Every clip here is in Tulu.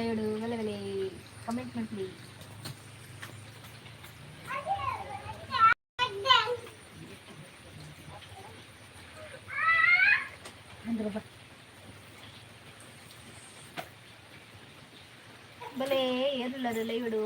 ಲೈವ್ಡು ಬಲೆ ಬಲೆ ಕಮೆಂಟ್ ಮಾಡ್ಲಿ. ಅಂದ್ರೆ ಬಾ. ಬಲೆ ಏರುಲ್ಲರು ಲೈವ್ಡು?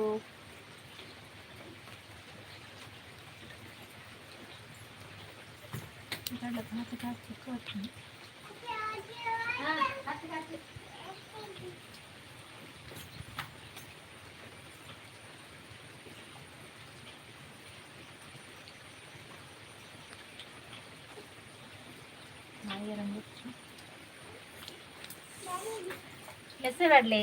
ಮೆಸೇಜ್ ಮಾಡಲಿ.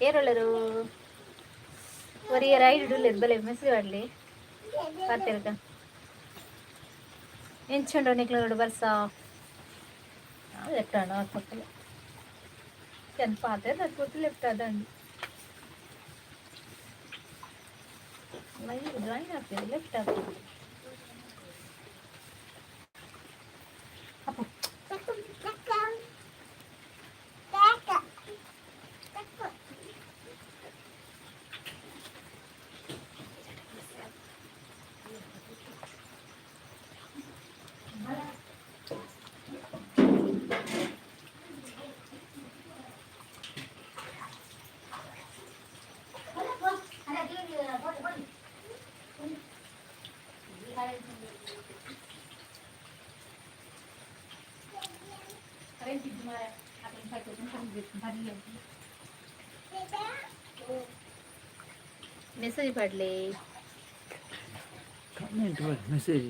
ಏರುಳ್ಳರು? ಒರಿಯರ್ ಐಡ್ ಉಲ್ಲೆರ್, ಬಲೆ ಮೆಸೇಜ್ ಮಾಡಲಿ ಪಾತೆರ್ಗ. ಎಂಚುಂಡು ನಿಕ್ಲೆನೋಡು ಬರ್ಸ? ಲೆಫ್ಟ್ ಆಂಡ ಕೊಟ್ಟಲೆ ಚೆನ್ನ ಪಾತೆರ್ ಕೊಟ್ಟು ಲೆಫ್ಟ್ ಆದಂಡು. ಲೈವ್ ಜಾಯಿನ್ ಆಗ್ತದೆ, ಲೆಫ್ಟ್ ಆಗ್ತದೆ. ಅಪ್ಪು. ಮೆಸೇಜ್ ಪಾಡ್ಲೆ. Comment message.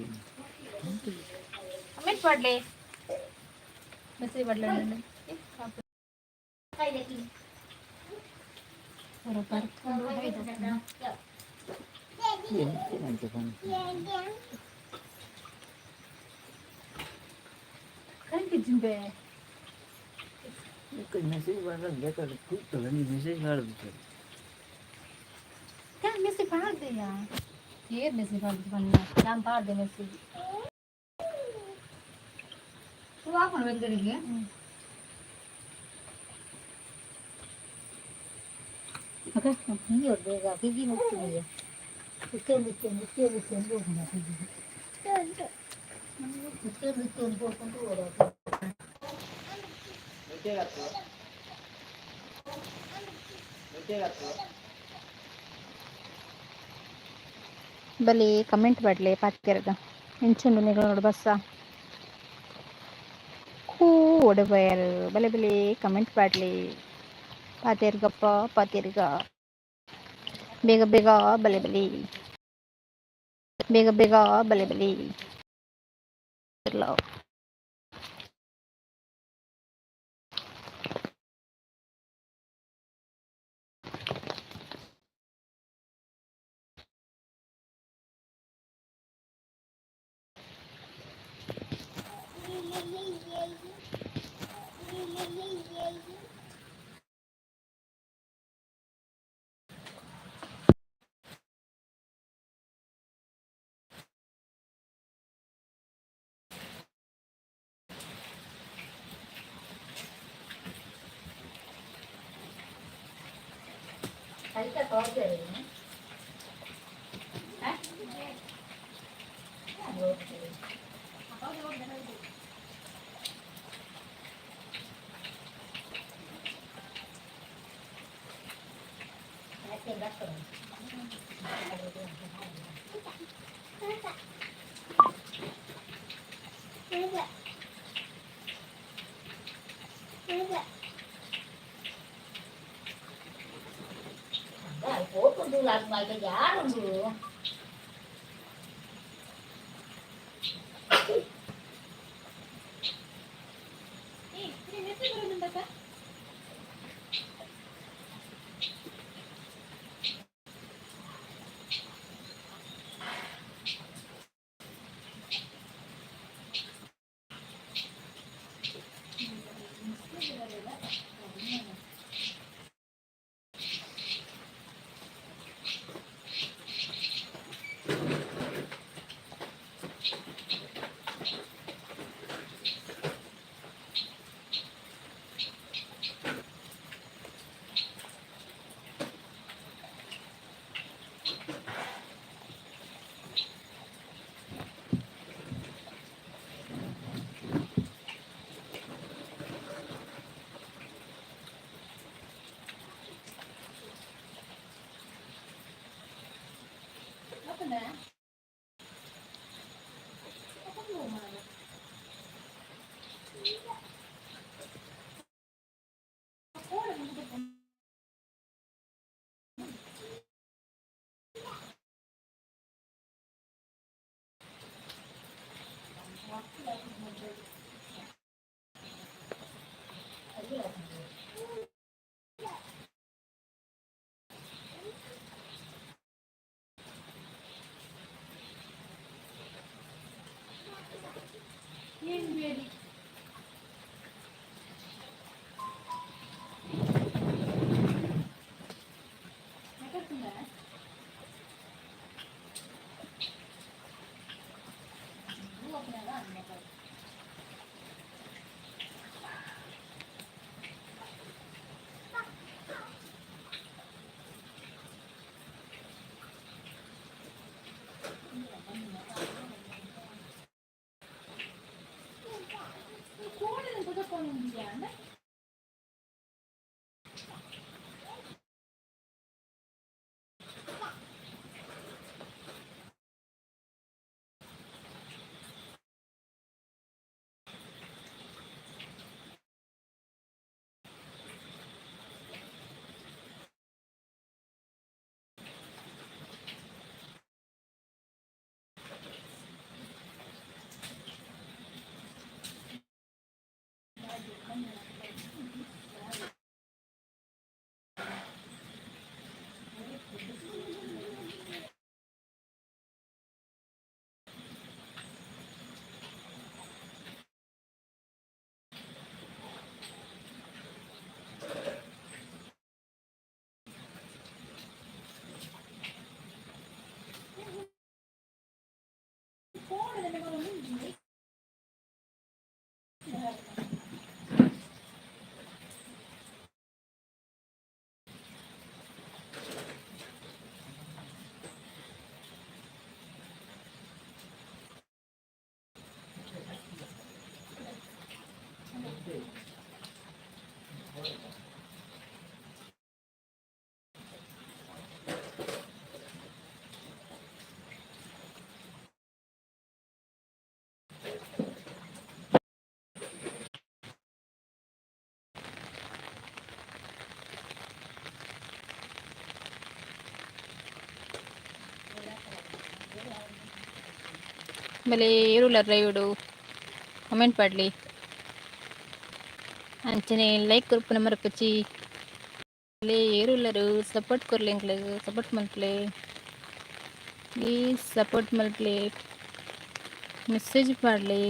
ಕಮೆಂಟ್ ಪಾಡ್ಲೆ, ಮೆಸೇಜ್ ಪಾಡ್ಲೆ. ಬರ್ಕೊಂಡು. ಎಂತ ಕರೆಂಟ್ ಇಜ್ಜಿಂಬೆ. ಮೆಸೇಜ್ ಮಾಡಲ್ಲ ಬೇಕಾದ್ರೆ ಕೂತಲ್ಲ ನೀವು ಮೆಸೇಜ್ ಮಾಡಬೇಕು. ಮೆಸೇಜ್ ಪಾಡ್ದೆಯಾ? ಏರ್ ಮೆಸೇಜ್ ಪಾಡ್ದು ಪನ್ನ? ನಾನು ಪಾಡ್ದೆ ಮೆಸೇಜ್. ಹಾಕೊಂಡು ಬೆಂದರಿಗೆ. ಬೇಗ ಮುಗ್ತದೆ. ಮುಚ್ಚೆ ಮುಚ್ಚೆ ಮುಚ್ಚೆ ಹೋಗೋಣ. ಮುಚ್ಚೆ ಮುಚ್ಚೆ ಹೋಗ್ಕೊಂಡು ಓಡೋದು. ಬಲಿ ಕಮೆಂಟ್ ಪಾಡ್ಲೆ ಪಾತೆರ್ಗ. ಎಂಚುಂಡು ನಿಕ್ಲೆನೋಡು ಬರ್ಸ? ಕೂ ಓಡಪೋಯರ್? ಬಲೆ ಬಲೆ ಕಮೆಂಟ್ ಪಾಡ್ಲೆ ಪಾತೆರ್ಗಪ್ಪ, ಪಾತೆರ್ಗ ಬೇಗ ಬೇಗ. ಬಲೆ ಬಲೆ ಬೇಗ ಬೇಗ ಬಲೆ ಬಲೆ. ಯಾರುಂಡು? ಬಲೆ ಏರುಲ್ಲರ್ ಲೈವ್ಡು ಕಮೆಂಟ್ ಪಾಡ್ಲಿ. ಅಂಚನೆ ಲೈಕ್ ಕೊರ್ಪುನ ಮರಪುಚಿ. ಬಲೆ ಏರುಲ್ಲರು ಸಪೋರ್ಟ್ ಕೊರ್ಲೆ, ಎಂಕ್ಲೆಗ್ ಸಪೋರ್ಟ್ ಮಲ್ಪುಲೆ, ಪ್ಲೀಸ್ ಸಪೋರ್ಟ್ ಮಲ್ಪುಲೆ, ಮೆಸೇಜ್ ಪಾಡ್ಲೆ.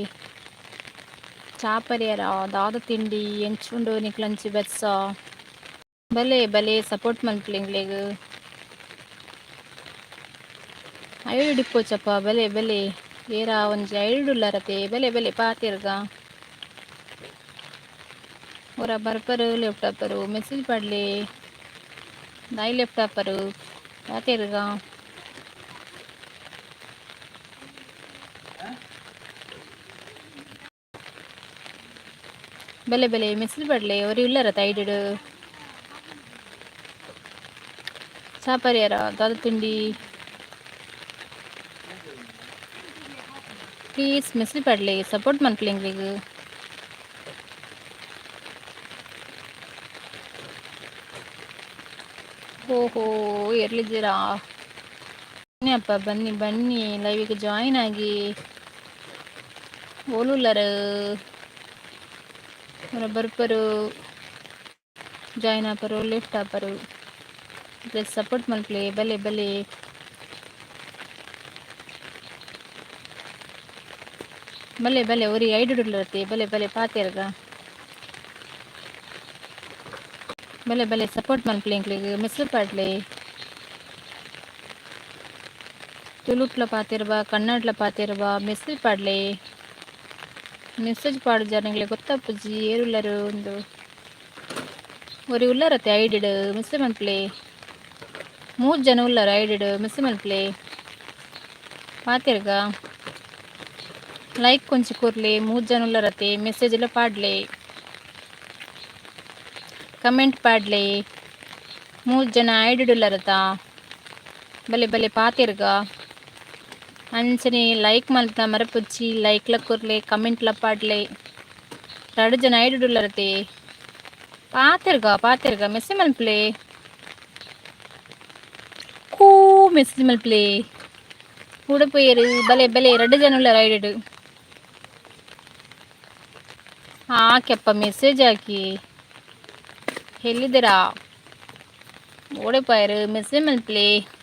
ಚಾ ಪರಿಯರ? ದಾದ ತಿಂಡಿ? ಎಂಚುಂಡು ನಿಕ್ಲಂಚಿ ಬೆತ್ಸ? ಬಲೆ ಬಲೆ, ಸಪೋರ್ಟ್ ಮಲ್ಪುಲೆ ಎಂಕ್ಲೆಗ್. ಐಡಿ ಪೋಚಪ್ಪ. ಬಲೆ ಬಲೆ, ಏರಾ ಒಂಜಿ ಐಡ್ ಉಲ್ಲರತೆ. ಬಲೆ ಬಲೆ, ಪಾತೆರ್ಗ. ಒರ ಬರ್ಪರು, ಲೆಫ್ಟ್ ಆಪರು. ಮೆಸೇಜ್ ಪಾಡ್ಲೆ. ದಾಯಿ ಲೆಫ್ಟ್ ಆಪರು? ಪಾತೆರ್ಗ. ಬಲೆ ಬಲೆ, ಮೆಸೇಜ್ ಪಾಡ್ಲೆ. ಒರಿ ಉಲ್ಲರತ ಐಡ್. ಚಾ ಪರಿಯರ? ದಾದ ತಿಂಡಿ? ಪ್ಲೀಸ್ ಮೆಸೇಜ್ ಪಾಡ್ಲೆ, ಸಪೋರ್ಟ್ ಮಲ್ಪುಲೆ ಎಂಕ್ಲೆಗ್. ಓಹೋ, ಎರ್ಲಿದ್ದೀರಾ? ಬನ್ನಿ ಅಪ್ಪ, ಬನ್ನಿ ಬನ್ನಿ, ಲೈವಿಗೆ ಜಾಯಿನ್ ಆಗಿ. ಓಲುಲ್ಲರು? ಬರ್ಪರು, ಜಾಯಿನ್ ಆಪರು, ಲೆಫ್ಟ್ ಆಪರು. ಪ್ಲೀಸ್ ಸಪೋರ್ಟ್ ಮಲ್ಪುಲೆ. ಬಲೆ ಬಲೆ. ಬಲೆ ಬಲೆ, ಒರಿ ಐಡುಡುಲ್ಲರತೆ. ಬಲೆ ಬಲೆ, ಪಾತೆರ್ಗ. ಬಲೆ ಬಲೆ, ಸಪೋರ್ಟ್ ಮಲ್ಪುಲೆ ಎಂಕ್ಲೆಗ್. ಮೆಸೇಜ್ ಪಾಡ್ಲೆ. ತುಳುಟ್ಲ ಪಾತೆರ್ಬಾ, ಕನ್ನಡಲ ಪಾತೆರ್ಬಾ, ಮೆಸೇಜ್ ಪಾಡ್ಲೆ. ಮೆಸೇಜ್ ಪಾಡುಜಾರ್, ಎಂಕ್ಲೆಗ್ ಗೊತ್ತಾಪುಜಿ ಏರುಲ್ಲರು ಉಂದು. ಒರಿ ಉಲ್ಲರತೆ ಐಡಿಡ್, ಮೆಸೇಜ್ ಮಲ್ಪುಲೆ. ಮೂರು ಜನ ಉಲ್ಲರ್ ಐಡಿಡ್, ಮೆಸೇಜ್ ಮಲ್ಪುಲೆ. ಪಾತೆರ್ಗ. ಲೈಕ್ ಒಂಜಿ ಕೊರ್ಲೆ. ಮೂರು ಜನ ಉಲ್ಲರತೆ, ಮೆಸೇಜ್ ಎಲ್ಲ ಪಾಡ್ಲೆ, ಕಮೆಂಟ್ ಪಾಡ್ಲೆ. ಮೂರು ಜನ ಐಡಿಡ್ ಉಲ್ಲರತ. ಬಲೆ ಬಲೆ, ಪಾತೆರ್ಗ. ಅಂಚನೆ ಲೈಕ್ ಮಲ್ತ ಮರಪುಚ್ಚಿ, ಲೈಕ್ಲ ಕೊರ್ಲೆ, ಕಮೆಂಟ್ಲ ಪಾಡ್ಲೆ. ರಡ್ಡ್ ಜನ ಐಡುಡುಲ್ಲರತೆ. ಪಾತೆರ್ಗ, ಪಾತೆರ್ಗ, ಮೆಸೇಜ್ ಮಲ್ಪಲೆ. ಕೂ ಮೆಸೇಜ್ ಮಲ್ಪಲೆ. ಕೂಡ ಪೋಯೆರು? ಬಲೆ ಬಲೆ, ರಡ್ಡ್ ಜನ ಉಲ್ಲೆರ್ ಐಡೆಡ್. ಹಾಕ್ಯಪ್ಪ, ಮೆಸೇಜ್ ಹಾಕಿ. ಎಲ್ಲಿದ್ದೀರಾ? ಓಡೆ ಪೋಯೆರ್? ಮೆಸೇಜ್ ಮಲ್ಪಲೆ.